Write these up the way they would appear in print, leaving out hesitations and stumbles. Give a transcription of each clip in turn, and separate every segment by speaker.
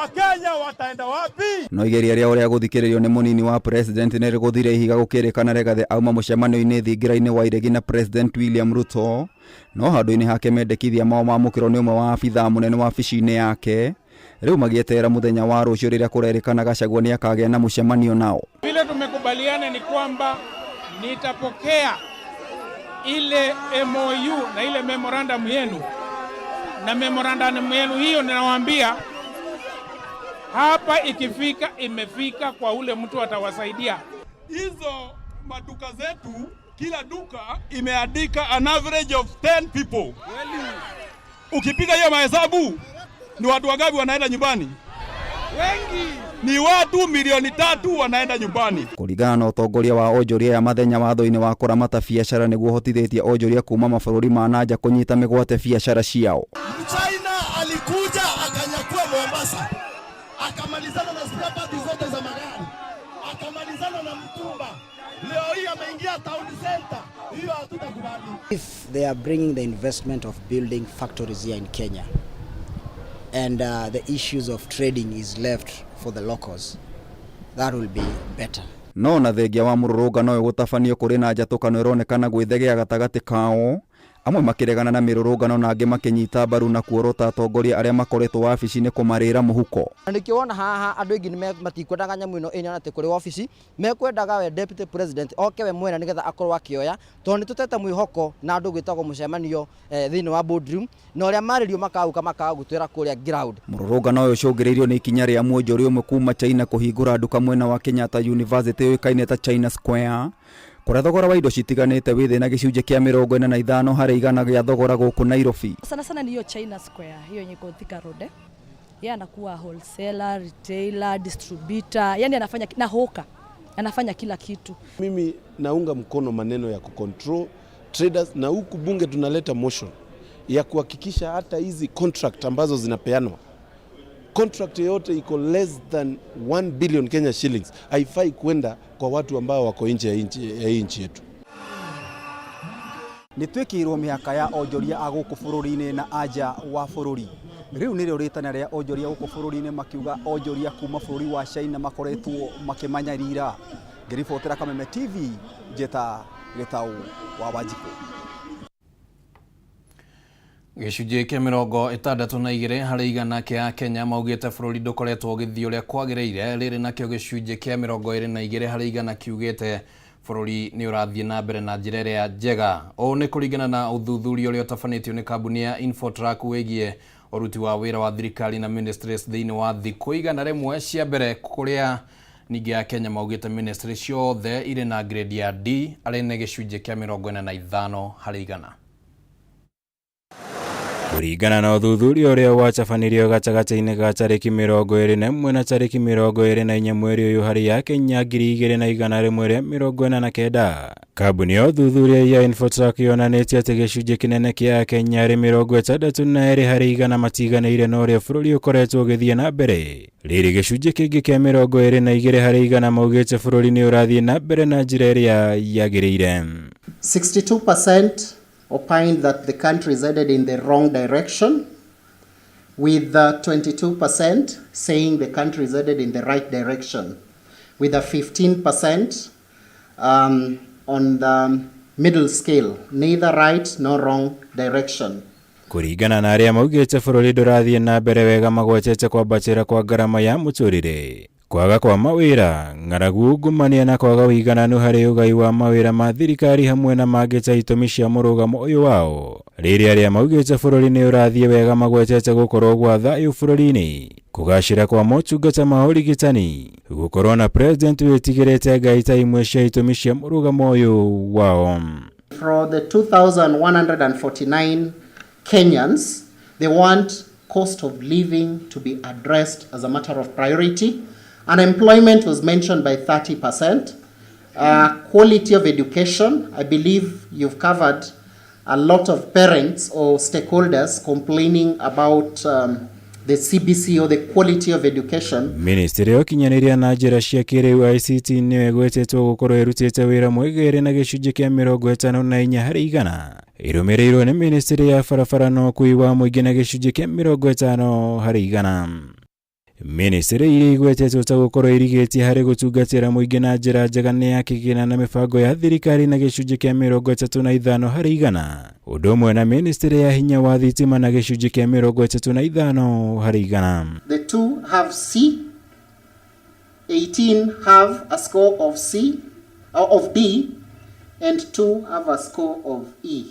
Speaker 1: Wakenya wataenda wapi?
Speaker 2: No igeria rĩao rĩa gũthikĩrĩrio nĩ mũnini wa president nĩ rĩgũthire ihiga gũkĩrĩkana Rigathĩ auma mũcemanio-inĩ thingira-inĩ wa iregi na President William Ruto, no handũ-inĩ hake mendekithia mao mamũkĩrwo nĩ ũmwe wa abithaa mũnene wabici-inĩ yake, rĩu magĩeterera mũthenya wa rũciũ rĩrĩa kũrerĩkana Gachagua nĩ akagĩa na mũcemanio nao.
Speaker 3: Vile tumekubaliana ni kwamba nitapokea ile MOU na ile memorandum yenu, na memorandum yenu hiyo ninawaambia hapa ikifika, imefika kwa ule mtu atawasaidia.
Speaker 1: Hizo maduka zetu, kila duka imeandika an average of 10 people. Ukipiga hiyo mahesabu ni watu wangapi wanaenda nyumbani?
Speaker 3: Wengi.
Speaker 1: Ni watu 3 milioni wanaenda nyumbani.
Speaker 2: Kũringana na ũtongoria wa onjoria aya, mathenya watho-inĩ wa kũramata biacara nĩguo ũhotithĩtie onjoria kuma mabũrũri ma nanja kũnyita mĩgwate biacara ciao.
Speaker 4: Mchina alikuja akanyakua Mombasa, akamalizana na spare parts zote za magari, akamalizana na mtumba. Leo hii ameingia town center, hiyo hatutakubali.
Speaker 5: If they are bringing the investment of building factories here in Kenya and the issues of trading is left for the locals, that will be better.
Speaker 2: No na thengia wa mũrũrũngano ũyũ gũtabanio, kũrĩ na njatũkano ĩronekana gwĩthegea gatagatĩ kao, amwe makĩregana na mĩrũrũngano na angĩ makĩnyita mbaru na kuorota atongoria arĩa makoretwo wabici-inĩ kũmarĩra mũhuko.
Speaker 6: Na nĩkĩo wona haha andũ aingĩ matikwendaga nyamũ ĩno ĩnyona atĩ kũrĩ wabici, mekwendaga we deputy president oke we mwene nĩgetha akorwo akĩoya, tondũ nĩ tũtete mwĩhoko na andũ gwĩtagwo mũcemanio thĩinĩ wa boardroom, na ũrĩa marĩrio makauka makaga gũtwĩra kũrĩa ground.
Speaker 2: Mũrũrũngano ũyũ ũcũngĩrĩirio nĩ ikinya rĩa mwonjoria ũmwe kuma China kũhingũra nduka mwena wa Kenyatta University yũĩkaine ta China Square, kũrĩa thogora wa indo citiganĩte wĩ thĩ na gĩcunjĩ kĩa 45% gĩa thogora gũkũ Nairobi.
Speaker 7: Sana sana ni hiyo China Square, hiyo yenye iko Thika Road. Eh. Yeye anakuwa wholesaler, retailer, distributor, yani anafanya na hawker. Anafanya kila kitu.
Speaker 8: Mimi naunga mkono maneno ya kucontrol traders, na huku bunge tunaleta motion ya kuhakikisha hata hizi contract ambazo zinapeanwa, contract yoyote iko less than 1 billion Kenya shillings haifai kwenda kwa watu ambao wako nje ya hii nchi yetu.
Speaker 2: Nĩ twĩkĩirwo mĩhaka ya onjoria a gũkũ bũrũri-inĩ na anja wa bũrũri. Rĩu nĩrĩo rĩtana rĩa onjoria gũkũ bũrũri-inĩ, makiuga onjoria kuma bũrũri wa China makoretwo makĩmanyarira. Ngĩribotera Kameme TV, njeta Gĩtaũ wa Wanjikũ.
Speaker 9: Gĩcunjĩ kĩa 62% kĩa Kenya maugĩte bũrũri ndũkoretwo ũgĩthiĩ ũrĩa kwagĩrĩire, rĩrĩ nakĩo gĩcunjĩ kĩa 22% kiugĩte bũrũri nĩ ũrathiĩ na mbere na njĩra ĩrĩa njega. Ũũ nĩ kũringana na ũthuthuria ũrĩa ũtabanĩtio nĩ kambuni ya Infotrack wĩgiĩ ũruti wa wĩra wa thirikari na ministries thĩinĩ wa thikũ 100 cia mbere, kũrĩa ningĩ Akenya maugĩte ministry ciothe irĩ na grade ya D, arĩ nĩ gĩcunjĩ kĩa 45%.
Speaker 10: Kũringana na ũthuthuria ũrĩa watabanirio gatagatĩ-inĩ ga tarĩki 21 na tarĩki 24 mweri ũyũ harĩ Akenya 2,149, kambuni ya ũthuthuria ya Infotrack yonanĩtie atĩ gĩcunjĩ kĩnene kĩa Akenya arĩ 62% matiganĩire na ũrĩa bũrũri ũkoretwo ũgĩthiĩ na mbere, rĩrĩ gĩcunjĩ kĩngĩ kĩa 22% maugĩte bũrũri nĩ ũrathiĩ na mbere na njĩra ĩrĩa yagĩrĩire.
Speaker 11: 62% opined that the country is headed in the wrong direction, with 22% saying the country is headed in the right direction, with a 15% on the middle scale, neither right nor wrong direction.
Speaker 10: Kũringana na arĩa maugĩte bũrũri ndũrathiĩ na mbere wega, magwetete kwambatĩra kwa ngarama ya mũtũrĩre, kwaga kwa mawĩra, ng'aragu, ungumania na kwaga ũigananu harĩ ũgai wa mawĩra ma thirikari, hamwe na mangĩ ta itũmi cia mũrũgamo ũyũ wao. Rĩrĩ arĩa maugĩte bũrũri nĩ ũrathiĩ wega magwetete gũkorwo gwa thayũ bũrũri-inĩ, kũgacĩra kwa motungata ma ũrigitani, gũkorwo na president wĩtigĩrĩte Ngai ta imwe cia itũmi cia mũrũgamo ũyũ wao.
Speaker 11: For the 2,149 Kenyans, they want cost of living to be addressed as a matter of priority. Unemployment was mentioned by 30%. Quality of education, I believe you've covered a lot of parents or stakeholders complaining about the CBC or the quality of education.
Speaker 10: Ministry ya ũkinyanĩria na njĩra cia kĩrĩu ICT nĩyo ĩgwetetwo gũkorwo ĩrutĩte wĩra mwega ĩrĩ na gĩcunjĩ kĩa 54%, ĩrũmĩrĩirwo nĩ ministry ya barabara na ũkui wa mũingĩ na gĩcunjĩ kĩa 50%. Ministry iria igwetetwo ta gũkorwo irigĩtie harĩ gũtungatĩra mũingĩ na njĩra njega nĩ ya kĩgĩna na mĩbango ya thirikari na gĩcunjĩ kĩa 35 harĩ igana, ũndũ ũmwe na ministry ya hinya wa thitima na gĩcunjĩ kĩa 35 harĩ igana.
Speaker 11: The two have C, 18 have a score of C, of D, and 2 have a score of E.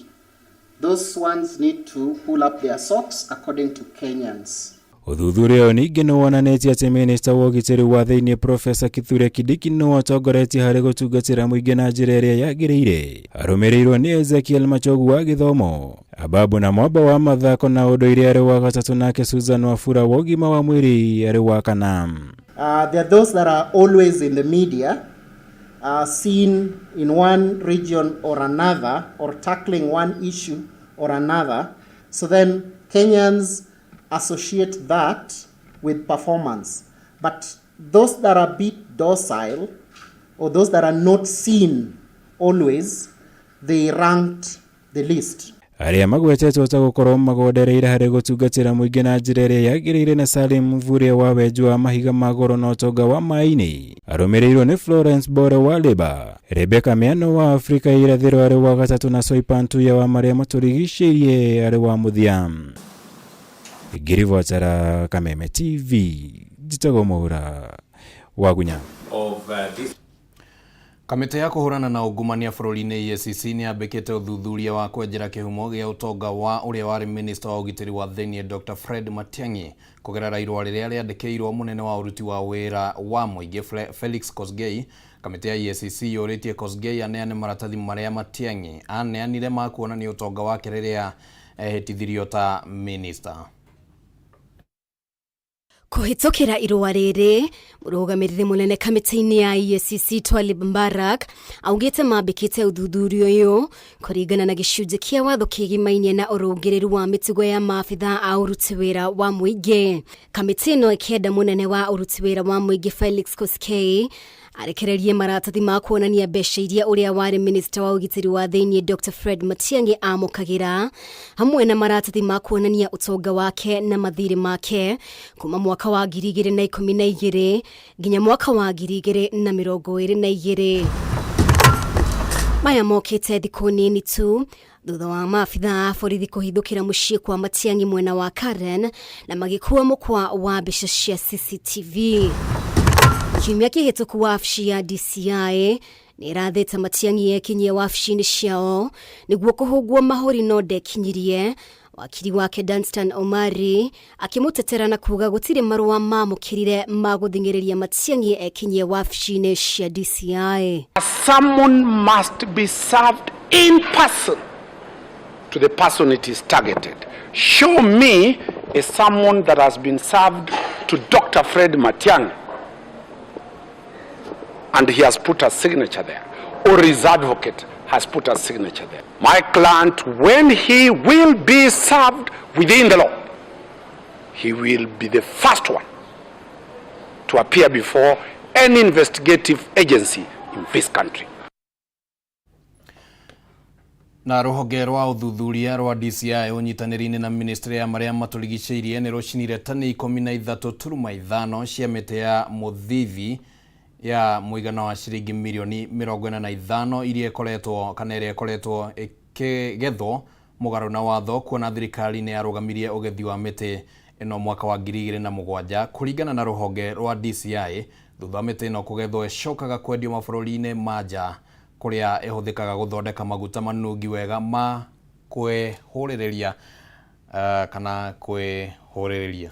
Speaker 11: Those ones need to pull up their socks according to Kenyans.
Speaker 10: Ũthuthuria ũyũ ningĩ nĩ wonanĩtie atĩ minista wa ũgitĩri wa thĩinĩ Profesa Kithure Kindiki nĩwe ũtongoretie harĩ gũtungatĩra mũingĩ na njĩra ĩrĩa yagĩrĩire, arũmĩrĩirwo nĩ Ezekiel Machogu wa gĩthomo, Ababu na Mwamba wa mathako na ũndũire arĩ wa gatatũ, nake Susan Wafula wa ũgima wa mwĩrĩ arĩ wa kana.
Speaker 11: There are those that are always in the media, seen in one region or another, or tackling one issue or another. So then Kenyans associate that with performance. But those that are a bit docile, or those that are not seen always, they ranked the least.
Speaker 10: Arĩa magwetetwo ta gũkorwo magondereire harĩ gũtungatĩra mũingĩ na njĩra ĩrĩa yagĩrĩire na Salim Mvurya wa wenji wa mahiga ma goro na ũtonga wa maĩ-inĩ, arũmĩrĩirwo nĩ Florence Bore wa Labour, Rebecca Miano wa Afrika ya irathĩro arĩ wa gatatũ na Soipan Tuya wa marĩa matũrigicĩirie arĩ wa mũthia. Ngĩribotera Kameme TV, njĩtagwo Mwaura Wagunya.
Speaker 9: Kamĩtĩ ya kũhũrana na ungumania bũrũri-inĩ EACC nĩ yambĩkĩte ũthuthuria wa kwenjera kĩhumo gĩa ũtonga wa ũrĩa warĩ minista wa ũgitĩri wa thĩinĩ Dr. Fred Matiang'i kũgerera irũa rĩrĩa rĩandĩkĩirwo mũnene wa ũruti wa wĩra wa mũingĩ Felix Kosgei. Kamĩtĩ ya EACC yũrĩtie Kosgei aneane maratathi marĩa Matiang'i aneanire ma kuonania ũtonga wake rĩrĩa ehĩtithirio ta minista.
Speaker 12: Kũhĩtũkĩra irũa rĩrĩ, mũrũgamĩrĩri mũnene kamĩtĩ-inĩ ya EACC Twalib Mbarak augĩte mambĩkĩte ũthuthuria ũyũ kũringana na gĩcunjĩ kĩa watho kĩgimainie na ũrũngĩrĩru wa mĩtugo ya maabithaa a ũruti wĩra wa mũingĩ. Kamĩtĩ ĩno ĩkĩenda mũnene wa ũruti wĩra wa mũingĩ Felix Koskei arekererie maratathi ma kuonania mbeca iria ũrĩa warĩ minista wa ũgitĩri wa thĩinĩ Dr. Fred Matiang'i amũkagĩra, hamwe na maratathi ma kuonania ũtonga wake na mathirĩ make kuma mwaka wa 2012 nginya mwaka wa 2022. Maya mokĩte thikũ nini tu thutha wa maabithaa a borithi kũhithũkĩra mũciĩ kwa Matiang'i mwena wa Karen na magĩkua mũkwa wa mbica cia CCTV. Kiumia kĩhĩtũku wabici ya DCI nĩ ĩrathĩte Matiang'i ekinyie wabici-inĩ ciao nĩguo kũhũngwo mahũri no ndekinyirie. Wakiri wake Danstan Omari akĩmũtetera na kuga gũtirĩ marũa mamũkĩrire ma gũthing'ĩrĩria Matiang'i ekinyie wabici-inĩ cia DCI.
Speaker 13: A summon must be served in person to the person it is targeted. Show me a summon that has been served to Dr. Fred Matiang'i and he has put a signature there, or his advocate has put a signature there. My client, when he will be served within the law, he will be the first one to appear before any investigative agency in this country.
Speaker 9: Na rũhonge rwa ũthuthuria rwa DCI ũnyitanĩri-inĩ na ministry ya marĩa matũrigicĩirie nĩ rũcinire tani 13.5 cia mĩtĩ ya mũthithi ya mũigana wa ciringi mirioni 45 iria ĩkoretwo kana ĩrĩa ĩkoretwo ĩkĩgethwo mũgarũ na watho, kuona thirikari nĩ yarũgamirie ũgethi wa mĩtĩ ĩno mwaka wa 2007 kũringana na rũhonge rwa DCI. Thutha wa mĩtĩ ĩno kũgethwo ĩcokaga kwendio mabũrũri-inĩ ma nja kũrĩa ĩhũthĩkaga gũthondeka maguta manungi wega ma kwĩhũrĩrĩria kana kwĩhũrĩrĩria.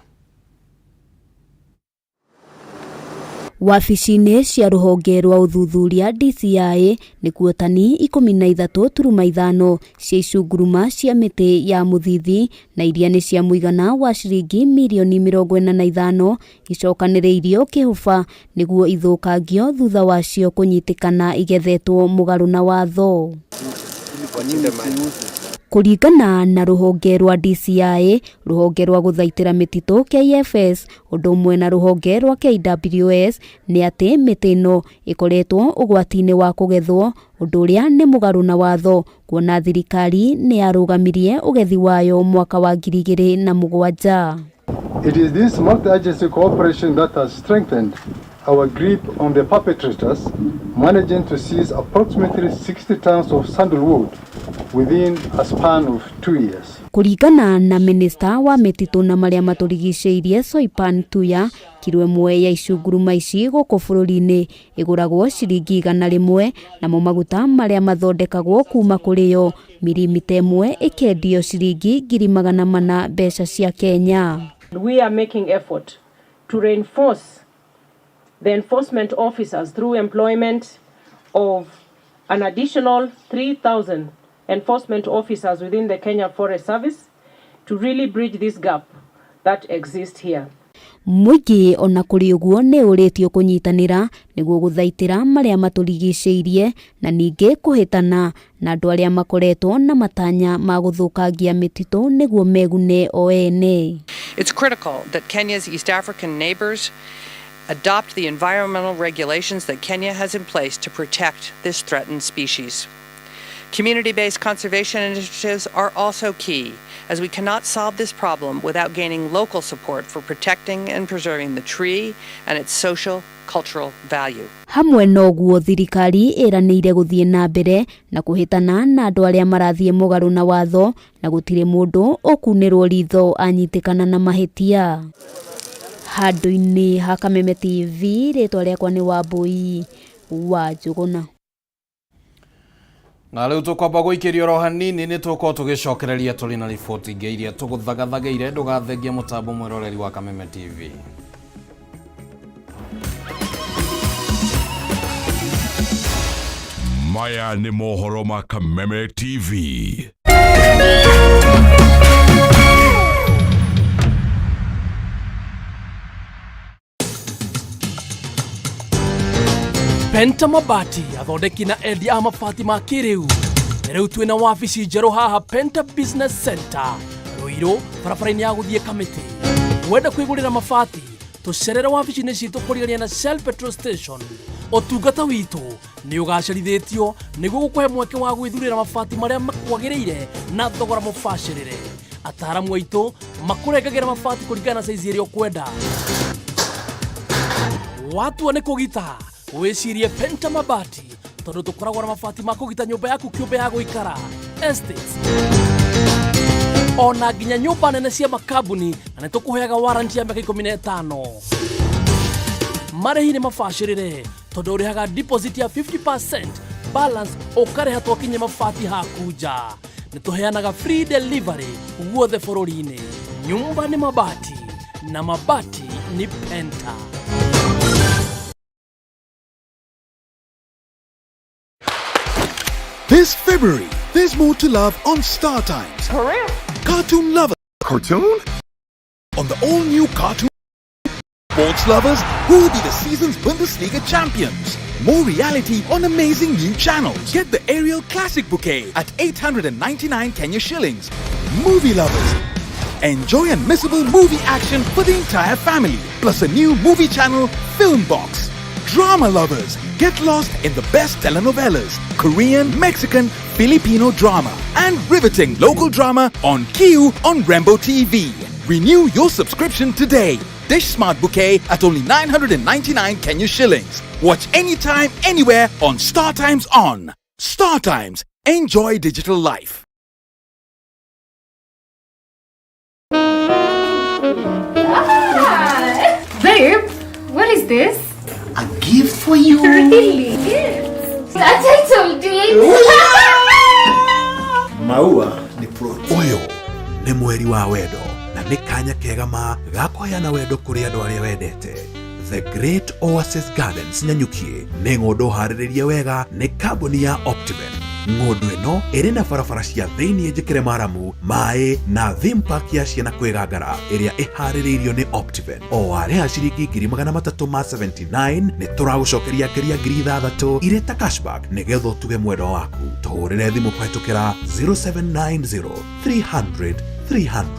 Speaker 14: Wabici-inĩ cia rũhonge rwa ũthuthuria DCI nĩkuo tani 13.5 cia icunguruma cia mĩtĩ ya mũthithi na iria nĩ cia mũigana wa ciringi mirioni 45 icokanĩrĩirio kĩhũba nĩguo ithũkangio thutha wacio kũnyitĩkana igethetwo mũgarũ na watho. Kũringana na rũhonge rwa DCI, rũhonge rwa gũthaitĩra mĩtitũ KFS ũndũ ũmwe na rũhonge rwa KWS nĩ atĩ mĩtĩ ĩno ĩkoretwo ũgwati-inĩ wa kũgethwo, ũndũ ũrĩa nĩ mũgarũ na watho kuona thirikari nĩ yarũgamirie ũgethi wayo mwaka wa 2007.
Speaker 15: It is this multi-agency cooperation that has strengthened our grip on the perpetrators, managing to seize approximately 60 tons of sandalwood within a span of 2 years.
Speaker 14: Kũringana na minista wa mĩtitũ na marĩa matũrigicĩirie Soipan Tuya, kiro ĩmwe ya icunguruma ici gũkũ bũrũri-inĩ ĩgũragwo ciringi 100, namo maguta marĩa mathondekagwo kuma kũrĩ yo mirimita ĩmwe ĩkendio ciringi 400,000 mbeca cia Kenya.
Speaker 16: We are making effort to reinforce the enforcement officers through employment of an additional 3,000 enforcement officers within the Kenya Forest Service to really bridge this gap that exists here.
Speaker 14: Mũingĩ ona kũrĩ ũguo nĩ ũrĩtio kũnyitanĩra nĩguo gũthaitĩra marĩa matũrigicĩirie na ningĩ kũhĩtana na andũ arĩa makoretwo na matanya ma gũthũkangia mĩtitũ nĩguo megune o ene.
Speaker 17: It's critical that Kenya's East African neighbors adopt the environmental regulations that Kenya has in place to protect this threatened species. Community based conservation initiatives are also key, as we cannot solve this problem without gaining local support for protecting and preserving the tree and its social, cultural value.
Speaker 14: Hamwe na ũguo, thirikari ĩranĩire gũthiĩ na mbere na kũhĩtana na andũ arĩa marathiĩ mũgarũ na watho na gũtirĩ mũndũ ũkunĩrwo ritho anyitĩkana na mahĩtia. Handũ-inĩ ha Kameme TV, rĩtwa rĩakwa nĩ Wambui wa Njũgũna.
Speaker 9: Na rĩu tũkwamba gũikĩrio oro hanini nĩ tũkorwo tũgĩcokereria tũrĩ na riboti ingĩ iria tũgũthagathagĩire. Ndũgathengie mũtambo, mwĩroreri wa Kameme TV.
Speaker 18: Maya nĩ mohoro ma Kameme TV.
Speaker 19: Penta Mabati, athondeki na endia a mabati ma kĩrĩu. Rĩu twĩna wabici njerũ haha Penta Business Center, Rũirũ, barabara-inĩ ya gũthiĩ Kamĩtĩ. Wenda kwĩgũrĩra mabati, tũcerere wabici-inĩ citũ kũrigania na Shell petrol station. Ũtungata witũ nĩ ũgacĩrithĩtio nĩguo gũkũhe mweke wa gwĩthurĩra mabati marĩa makwagĩrĩire na thogora mũbacĩrĩre. Ataaramu aitũ makũrengagĩra mabati kũringana na saizi ĩrĩa ũkwenda. Watua nĩ kũgita, wĩcirie Penta Mabati, tondũ tũkoragwo na mabati ma kũgita nyũmba yaku kĩũmbe ya gũikara, estates, ona nginya nyũmba nene cia makambuni, na nĩ tũkũheaga warranty ya mĩaka 15. Marĩhi nĩ mabacĩrĩre tondũ ũrĩhaga deposit ya 50%, balance ũkarĩha twakinyia mabati haku nja. Nĩ tũheanaga free delivery guothe bũrũri-inĩ. Nyumba ni mabati na mabati ni Penta.
Speaker 20: This February, there's more to love on Star Times.
Speaker 17: For real?
Speaker 20: Cartoon Lover.
Speaker 18: Cartoon?
Speaker 20: On the all new Cartoon. Sports lovers, who will be the season's Bundesliga champions? More reality on amazing new channels. Get the Ariel Classic Bouquet at 899 Kenya shillings. Movie lovers, enjoy unmissable movie action for the entire family, plus a new movie channel, Film Box. Drama lovers, get lost in the best telenovelas, Korean, Mexican, Filipino drama, and riveting local drama on Q on Rembo TV. Renew your subscription today. Dish Smart Bouquet at only 999 Kenya shillings. Watch anytime, anywhere on Star Times On. Star Times. Enjoy digital life.
Speaker 21: Babe, what is this?
Speaker 5: A gift for you.
Speaker 21: Really? Yes. A title deed.
Speaker 22: Maua ni plot.
Speaker 23: Ũyũ nĩ mweri wa wendo na nĩ kanya kega ma ga kũheana wendo kũrĩ andũ arĩa wendete. The Great Oasis Gardens Nanyuki nĩ ng'ũndũ harĩrĩrie wega nĩ kambuni ya Optiven. Ng'ũndũ ĩno ĩrĩ na barabara cia thĩiniĩ njĩkĩre maramu, maĩ na theme park ya ciana kwĩgangara ĩrĩa ĩharĩrĩirio nĩ Optiven. O warĩha ciringi 379,000 nĩ tũragũcokeria ngeria 6,000 irĩ ta cashback nĩgetha ũtuge mwendwa waku. Tũhũrĩre thimũ kũhetũkĩra 0790 300 300.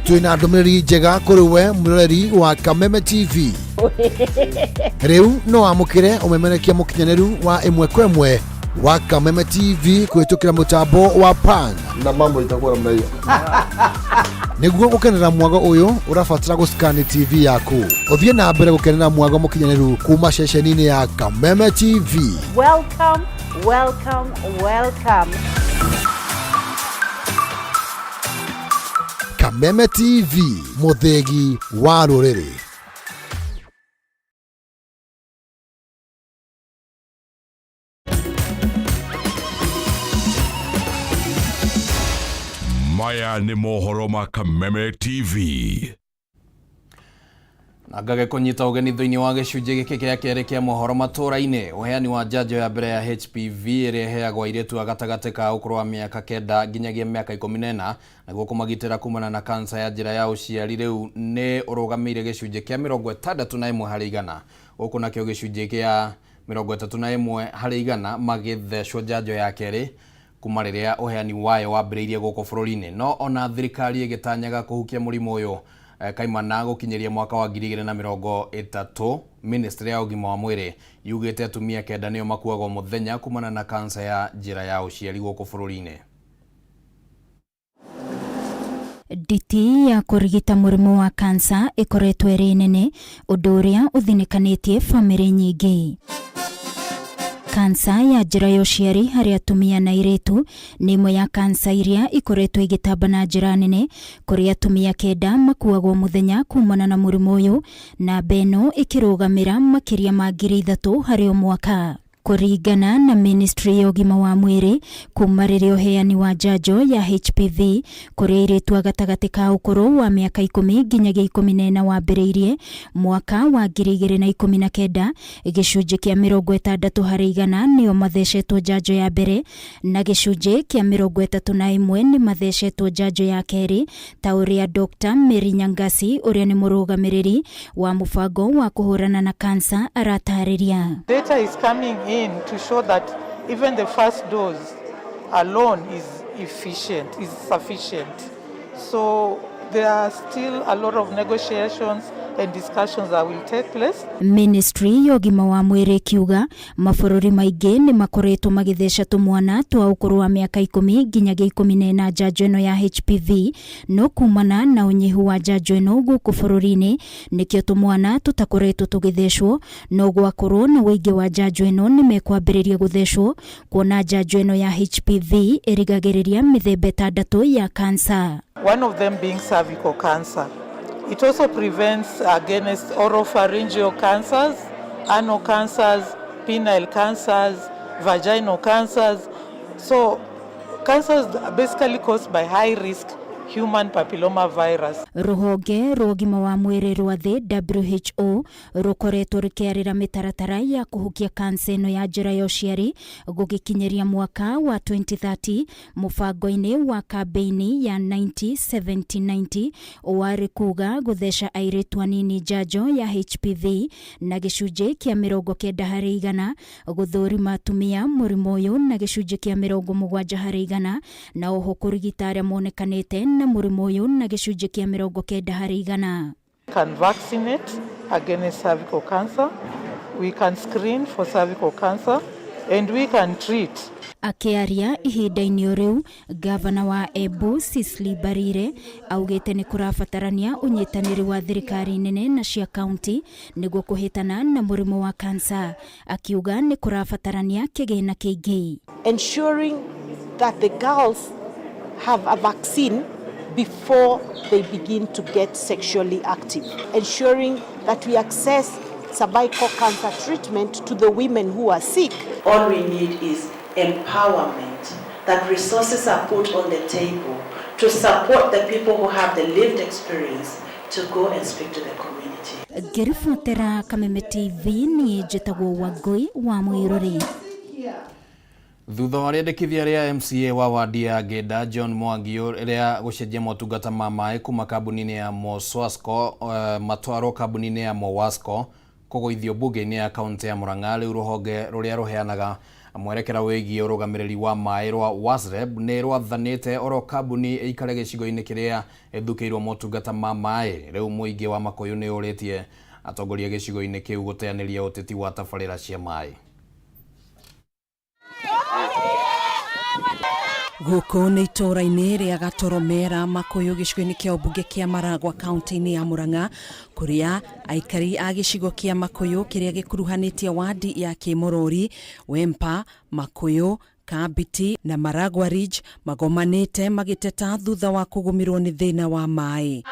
Speaker 24: Twina ndũmĩrĩri njega kũrĩ we mwĩroreri wa Kameme TV. Rĩu no wamũkĩre ũmemerekia mũkinyanĩru wa ĩmwe kwa ĩmwe. Wa Kameme TV kũhĩtũkĩra mũtambo wa Pan
Speaker 15: na mambo itakuwa namna hiyo.
Speaker 24: Nĩguo gũkenera mwago ũyũ ũrabatara gũscan TV yaku ũthiĩ na mbere gũkenera mwago mũkinyanĩru kuma ceceni-inĩ ya Kameme TV.
Speaker 1: Welcome, welcome, welcome.
Speaker 24: Kameme TV, mũthĩgi wa rũrĩrĩ.
Speaker 18: Maya nĩ mohoro ma Kameme TV.
Speaker 9: Na ngage kũnyita ũgeni thĩinĩ wa gĩcunjĩ gĩkĩ gĩa kerĩ kĩa mohoro matũũra-inĩ. Ũheani wa njanjo ya mbere ya HPV ĩrĩa ĩheagwo airĩtu a gatagatĩ ka ũkũrũ wa mĩaka 9 nginyagia mĩaka 14 nĩguo kũmagitĩra kumana na kansa ya njĩra ya ũciari rĩu nĩ ũrũgamĩire gĩcunjĩ kĩa 61 harĩ igana, gũkũ nakĩo gĩcunjĩ kĩa 31 harĩ igana magĩthecwo njanjo ya kerĩ kuma rĩrĩa ũheani wayo wambĩrĩirie gũkũ bũrũri-inĩ. No ona thirikari ĩgĩtanyaga kũhukia mũrimũ ũyũ kaimana gũkinyĩria mwaka wa 2030, ministry ya ũgima wa mwĩrĩ yugĩte atumia 9 nĩo makuaga o mũthenya kumana na kansa ya njĩra ya ũciari gũkũ bũrũri-inĩ.
Speaker 3: Nditi ya kũrigita mũrimũ wa kansa ĩkoretwo ĩrĩ nene, ũndũ ũrĩa ũthinĩkanĩtie bamĩrĩ nyingĩ. Kansa ya njĩra ya ũciari harĩ atumia na airĩtu nĩ ĩmwe ya kansa iria ikoretwo igĩtamba na njĩra nene, kũrĩa atumia 9 makuagwo mũthenya kumana na mũrimũ ũyũ, namba ĩno ĩkĩrũgamĩra makĩria ma 3,000 harĩ o mwaka. Kũringana na ministry ya ũgima wa mwĩrĩ, kuma rĩrĩa ũheani wa njanjo ya HPV kũrĩ airĩtu a gatagatĩ ka ũkũrũ wa mĩaka 10 nginyagia 14 wambĩrĩirie mwaka wa 2019, gĩcunjĩ kĩa 60 harĩ igana nĩo mathecetwo njanjo ya mbere na gĩcunjĩ kĩa 31 nĩ mathecetwo njanjo ya kerĩ, ta ũrĩa Dr. Mary Nyangasi ũrĩa nĩ mũrũgamĩrĩri wa mũbango wa kũhũrana na kansa aratarĩria.
Speaker 4: Data is coming in to show that even the first dose alone is efficient, is sufficient. So there are still a lot of negotiations and discussions that will take place.
Speaker 3: Ministry ya ũgima wa mwĩrĩ ĩkiuga mabũrũri maingĩ nĩ makoretwo magĩtheca tũmwana twa ũkũrũ wa mĩaka 10 nginyagia 14 njanjo ĩno ya HPV, no kumana na ũnyihu wa njanjo ĩno gũkũ bũrũri-inĩ nĩkĩo tũmwana tũtakoretwo tũgĩthecwo, no gwakorwo na ũingĩ wa njanjo ĩno nĩ mekwambĩrĩria gũthecwo, kuona njanjo ĩno ya HPV ĩrigagĩrĩria mĩthemba 6 ya kansa.
Speaker 4: One of them being cervical cancer. It also prevents against oropharyngeal cancers, anal cancers, penile cancers, vaginal cancers. So cancers basically caused by high risk human papilloma virus.
Speaker 3: Rũhonge rwa ũgima wa mwĩrĩ rwa thĩ WHO rũkoretwo rũkĩarĩra mĩtaratara ya kũhukia kansa ĩno ya njĩra ya ũciari gũgĩkinyĩria mwaka wa 2030 mũbango-inĩ wa kambĩini ya 90-70-90 warĩ kuga gũtheca airĩtu anini njanjo ya HPV na gĩcunjĩ kĩa 90 harĩ igana, gũthũrima atumia mũrimũ ũyũ na gĩcunjĩ kĩa 70 harĩ igana, na oho kũrigita arĩa monekanĩte na mũrimũ ũyũ na gĩcunjĩ kĩa 90 harĩ igana.
Speaker 4: Can vaccinate against cervical cancer, we can screen for cervical cancer, and we can treat.
Speaker 3: Akĩaria ihinda-inĩ o rĩu, gavana wa Embu Cicely Mbarire augĩte nĩ kũrabatarania ũnyitanĩri wa thirikari nene na cia kaunti nĩguo kũhĩtana na mũrimũ wa kansa, akiuga nĩ kũrabatarania kĩgĩna kĩingĩ.
Speaker 1: Ensuring that the girls have a vaccine before they begin to get sexually active, ensuring that we access cervical cancer treatment to the women who are sick.
Speaker 22: All we need is empowerment, that resources are put on the table to support the people who have the lived experience to go and speak to the community.
Speaker 3: Ngĩribotera Kameme TV niĩ njĩtagwo Wangũi wa Mwĩrũri.
Speaker 9: Thutha wa rĩendekithia rĩa MCA wa wadi ya Ngĩnda John Mwangi rĩa gũcenjia motungata ma maĩ kuma kambuni-inĩ ya Moswasco matwarwo kambuni-inĩ ya Mowasco kũgũithio mbunge-inĩ ya kaunti ya Murang'a, rĩu rũhonge rũrĩa rũheanaga mwerekera wĩgiĩ ũrũgamĩrĩri wa maĩ rwa WASREB nĩ rwathanĩte oro kambuni ĩikare gĩcigo-inĩ kĩrĩa ĩthukĩirwo motungata ma maĩ. Rĩu mũingĩ wa Makũyũ nĩ ũrĩtie atongoria gĩcigo-inĩ kĩu gũteanĩria ũteti wa tabarĩra cia maĩ.
Speaker 2: Gũkũ nĩ itũũra-inĩ rĩa Gatoromera Makũyũ gĩcigo-inĩ kĩa ũmbunge kĩa Maragwa kaunti-inĩ ya Murang'a kũrĩa aikari a gĩcigo kĩa Makũyũ kĩrĩa gĩkuruhanĩtie wadi ya Kĩmũrũri, Wempa, Makũyũ, Kambiti na Maragwa Ridge magomanĩte magĩteta thutha wa kũgũmĩrwo nĩ thĩna wa maĩ.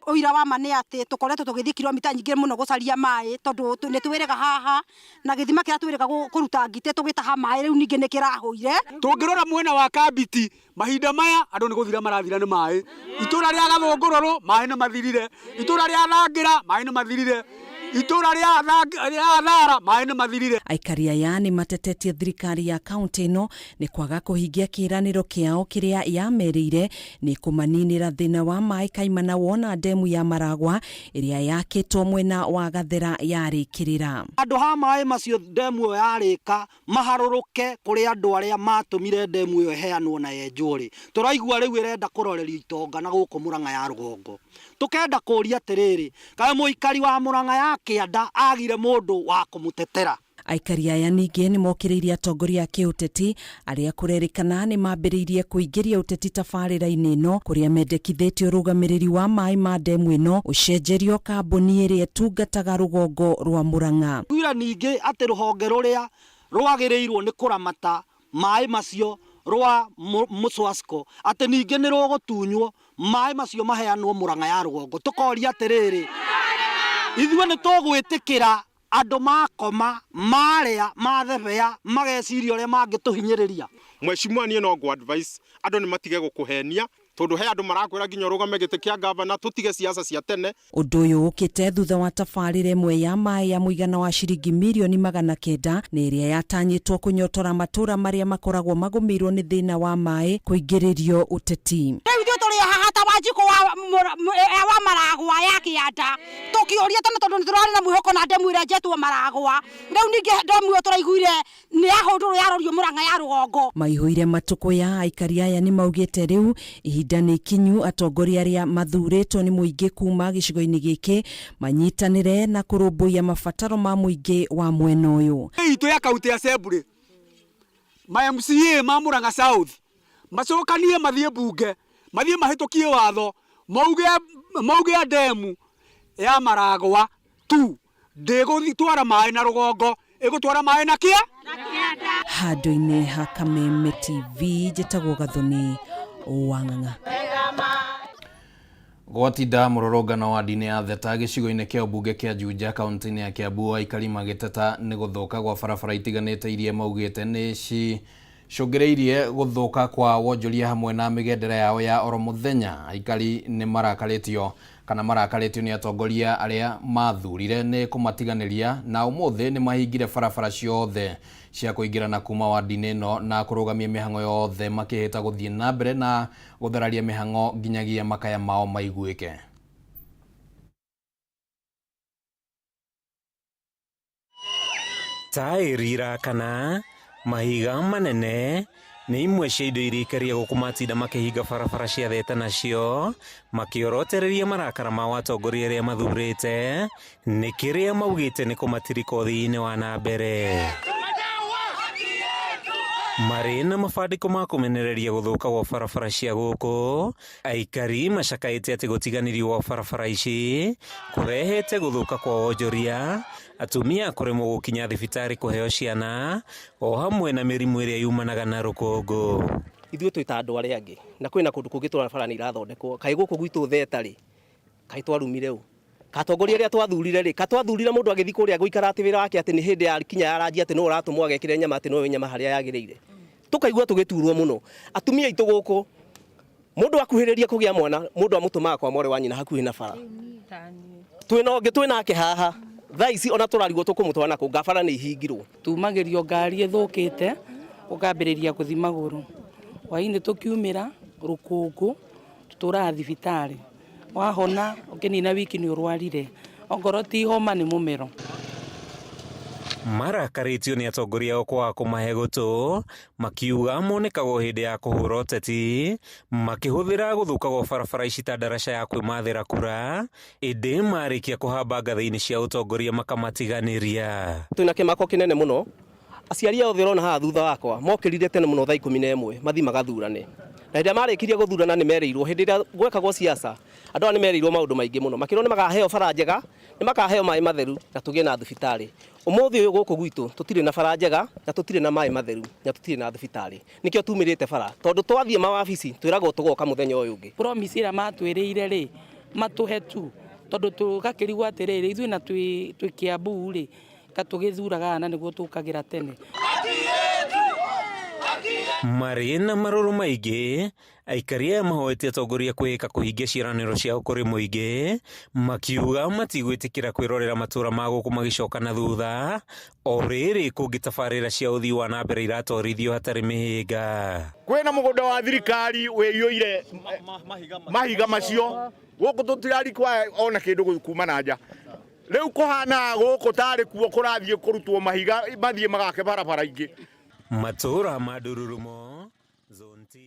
Speaker 6: Ũira wa ma nĩ atĩ tũkoretwo tũgĩthiĩ kilomita nyingĩ mũno gũcaria maĩ tondũ nĩ twĩrĩga haha na gĩthima kĩrĩa twĩrĩga kũruta ngitĩ tũgĩtaha maĩ rĩu ningĩ nĩ kĩrahũire.
Speaker 7: Tũngĩrora mwena wa Kambiti mahinda maya andũ nĩ gũthira marathira nĩ maĩ. Itũra rĩa Gathũngũrũrũ maĩ nĩ mathirire, itũra rĩa Thangĩra maĩ nĩ mathirire, itũra rĩa Thara maĩ nĩ mathirire.
Speaker 2: Aikari aya nĩ matetetie thirikari ya kaunti ĩno nĩ kwaga kũhingia kĩĩranĩro kĩao kĩrĩa yamerĩire nĩ kũmaninĩra thĩna wa maĩ kaimana wona ndemu ya Maragwa ĩrĩa yakĩtwo mwena wa Gathera yarĩkĩrĩra.
Speaker 9: Andũ ha maĩ macio ndemu ĩyo yarĩka maharũrũke kũrĩ andũ arĩa matũmire ndemu ĩyo ĩheanwo na yenjwo rĩ, tũraigua rĩu ĩrenda kũrorerio itonga na gũkũ Murang'a ya rũgongo. Tũkenda kũria atĩrĩrĩ, kaĩ mũikari wa Murang'a ya kĩanda agire mũndũ wa kũmũtetera?
Speaker 2: Aikari aya ningĩ nĩ mokĩrĩirie atongoria a kĩũteti arĩa kũrerĩkana nĩ mambĩrĩirie kũingĩria ũteti tabarĩra-inĩ ĩno kũrĩa mendekithĩtie ũrũgamĩrĩri wa maĩ ma ndemu ĩno ũcenjerio kambuni ĩrĩa ĩtungataga rũgongo rwa Murang'a.
Speaker 9: Tuira ningĩ atĩ rũhonge rũrĩa rwagĩrĩirwo nĩ kũramata maĩ macio rwa Mũswasco atĩ ningĩ nĩ rũgũtunywo maĩ macio maheanwo Murang'a ya rũgongo. Tũkoria atĩrĩrĩ, ithuĩ nĩ tũgwĩtĩkĩra andũ makoma marĩa mathebea mageciria ũrĩa mangĩtũhinyĩrĩria?
Speaker 8: Mheshimiwa niĩ no ngũ advice andũ nĩ matige gũkũhenia tondũ he andũ marakwĩra nginya ũrũgame gĩtĩ kĩa gavana, tũtige siasa cia tene.
Speaker 2: Ũndũ ũyũ ũkĩte thutha wa tabarĩra ĩmwe ya maĩ ya mũigana wa ciringi mirioni 900 na ĩrĩa yatanyĩtwo kũnyotora matũra marĩa makoragwo magũmĩirwo nĩ thĩna wa maĩ kũingĩrĩrio ũteti.
Speaker 6: Rĩu ithuĩ tũrĩ haha ta Wanjikũ wa Maragwa ya kĩanda tũkĩũria tene tondũ nĩ tũrarĩ na mwĩhoko na ndemu ĩrĩa njetwo Maragwa. Rĩu ningĩ ndemu ĩyo tũraiguire nĩ yahũndũrwo yarorio Murang'a ya rũgongo.
Speaker 2: Maihũire matukũ ya aikari aya nĩ maugĩte rĩu ihinda nĩ ikinyu atongoria arĩa mathurĩtwo nĩ mũingĩ kuma gĩcigo-inĩ gĩkĩ manyitanĩre na kũrũmbũiya mabataro ma mũingĩ wa mwena ũyũ.
Speaker 7: Itũ ya county assembly ma MCA ma Murang'a South macokanie mathiĩ mbunge mathiĩ mahĩtũkie watho mauge ndemu ya Maragwa tu ndĩgũtwara maĩ na rũgongo, ĩgũtwara maĩ na kĩa
Speaker 2: handũ-inĩ ha Kameme TV. Njĩtagwo Gathoni wa Ng'ang'a.
Speaker 9: Gwatinda mũrũrũngano wa ndini ya Theta gĩcigo-inĩ kĩa ũmbunge kĩa Juja kaunti-inĩ ya Kiambu aikari magĩteta nĩ gũthũka gwa barabara itiganĩte iria maugĩte nĩ cicũngĩrĩirie gũthũka kwa wonjoria hamwe na mĩgendere yao ya oro mũthenya. Aikari nĩ marakarĩtio kana marakarĩtio nĩ atongoria arĩa mathurire nĩ kũmatiganĩria na ũmũthĩ nĩ mahingire barabara ciothe cia kũingĩra na kuma wandi-inĩ ĩno na kũrũgamia mĩhang'o yothe makĩhĩta gũthiĩ na mbere na gũthararia mĩhang'o nginyagia makaya mao maiguĩke.
Speaker 10: Taĩri irakana, mahiga manene nĩ imwe cia indo iria aikari a gũkũ matinda makĩhinga barabara cia Theta nacio makĩorotereria marakara mao atongoria arĩa mathurĩte nĩ kĩrĩa maugĩte nĩ kũmatirika ũthii-inĩ wa na mbere. Marĩ na mabandĩko ma kũmenereria gũthũka gwa barabara cia gũkũ, aikari macakaĩte atĩ gũtiganĩrio gwa barabara ici kũrehete gũthũka kwa wonjoria, atumia kũremwo gũkinya thibitarĩ kũheo ciana o hamwe na mĩrimũ ĩrĩa yumanaga na rũkũngũ.
Speaker 11: Ithuĩ twĩ ta andũ arĩa angĩ na kwĩna kũndũ kũngĩ tũrona bara nĩ irathondekwo, kaĩ gũkũ gwitũ Theta rĩ, kaĩ twarumire ũ? Katongoria arĩa twathurire rĩ, katwathurire mũndũ agĩthiĩ kũrĩa gũikara atĩ wĩra wake atĩ nĩ hĩndĩ ya kinya ya ranji atĩ nĩwe ũratũmwo agekĩre nyama atĩ nĩwe nyama harĩa yagĩrĩire. Tũkaigua tũgĩturwo mũno. Atumia aitũ gũkũ, mũndũ akuhĩrĩria kũgĩa mwana, mũndũ amũtũmaga kwa mwarĩ wa nyina hakuhĩ na bara. Twĩna ũngĩ twĩnake haha, thaa ici ona tũrarigwo tũkũmũtwara nakũ, ngabara nĩ ihingirwo.
Speaker 12: Tumagĩrio ngari ĩthũkĩte, ũkambĩrĩria gũthiĩ magũrũ. Hwainĩ tũkiumĩra rũkũngũ, tũtũraga thibitarĩ. Wahona ũkĩnina wiki nĩ ũrwarire, ongorwo ti homa nĩ mũmero.
Speaker 13: Marakarĩtio nĩ atongoria ao kwaga kũmahe gũtũ, makiuga monekagwo hĩndĩ ya kũhũra ũteti, makĩhũthĩra gũthũka gwa barabara ici ta ndaraca ya kwĩmathĩra kura, ĩndĩ marĩkia kũhamba ngathĩ-inĩ cia ũtongoria makamatiganĩria.
Speaker 14: Twĩna kĩmako kĩnene mũno, aciari aya othe ũrona haha thutha wakwa mokĩrire tene mũno thaa 11 mathiĩ magathurane, na hĩndĩ ĩrĩa marĩkirie gũthurana nĩ merĩirwo hĩndĩ ĩrĩa gwekagwo siasa andũ aya nĩ merĩirwo maũndũ maingĩ mũno, makĩrwo nĩ makaheo bara njega, nĩ makaheo maĩ matheru na tũgĩe na thibitarĩ. Ũmũthĩ ũyũ gũkũ gwitũ tũtirĩ na bara njega na tũtirĩ na maĩ matheru na tũtirĩ na thibitarĩ, nĩkĩo tumĩrĩte bara tondũ twathiĩ mawabici twĩragwo tũgoka mũthenya ũyũ ũngĩ.
Speaker 16: Promise ĩrĩa matwĩrĩire rĩ matũhe tu tondũ tũgakĩrigwo atĩrĩrĩ ithuĩ na twĩ Kiambu rĩ ta tũgĩthuraga ana nĩguo tũkagĩra tene.
Speaker 13: Marĩ na marũrũ maingĩ, aikari aya mahoete atongoria kwĩĩka kũhingia ciĩranĩro ciao kũrĩ mũingĩ, makiuga matigwĩtĩkĩra kwĩrorera matũra ma gũkũ magĩcoka na thutha, o rĩrĩ kũngĩ tabarĩra cia ũthii wa na mbere iratwarithio hatarĩ mĩhĩnga.
Speaker 19: Kwĩna mũgũnda wa thirikari wĩiyũire mahiga macio gũkũ tũtirarikwa ona kĩndũ kuma na nja. Rĩu kũhana gũkũ tarĩ kuo kũrathiĩ kũrutwo mahiga mathiĩ magake barabara ingĩ.
Speaker 13: Matũra ma Ndururumo, Zone T.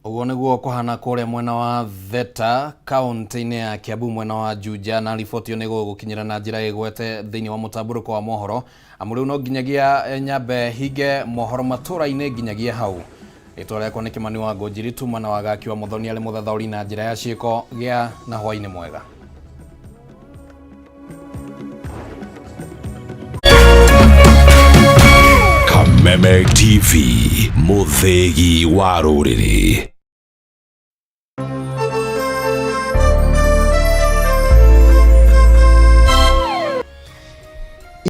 Speaker 9: Ũguo nĩguo kũhana kũrĩa mwena wa Theta kaunti-inĩ ya Kiambu mwena wa Juja, na riboti ĩyo nĩ ĩgũgũkinyĩra na njĩra ĩgwete thĩinĩ wa mũtambũrũko wa mohoro. Amu rĩu no nginyagia nyambe hinge mohoro matũra-inĩ nginyagia hau. Rĩtwa rĩakwa nĩ Kĩmani wa Ngũnjiri tuma na Wagaki wa Mũthoni arĩ mũthathaũri na njĩra ya ciĩko. Gĩa na hwaĩ-inĩ mwega.
Speaker 18: Kameme TV, mũthĩgi wa rũrĩrĩ.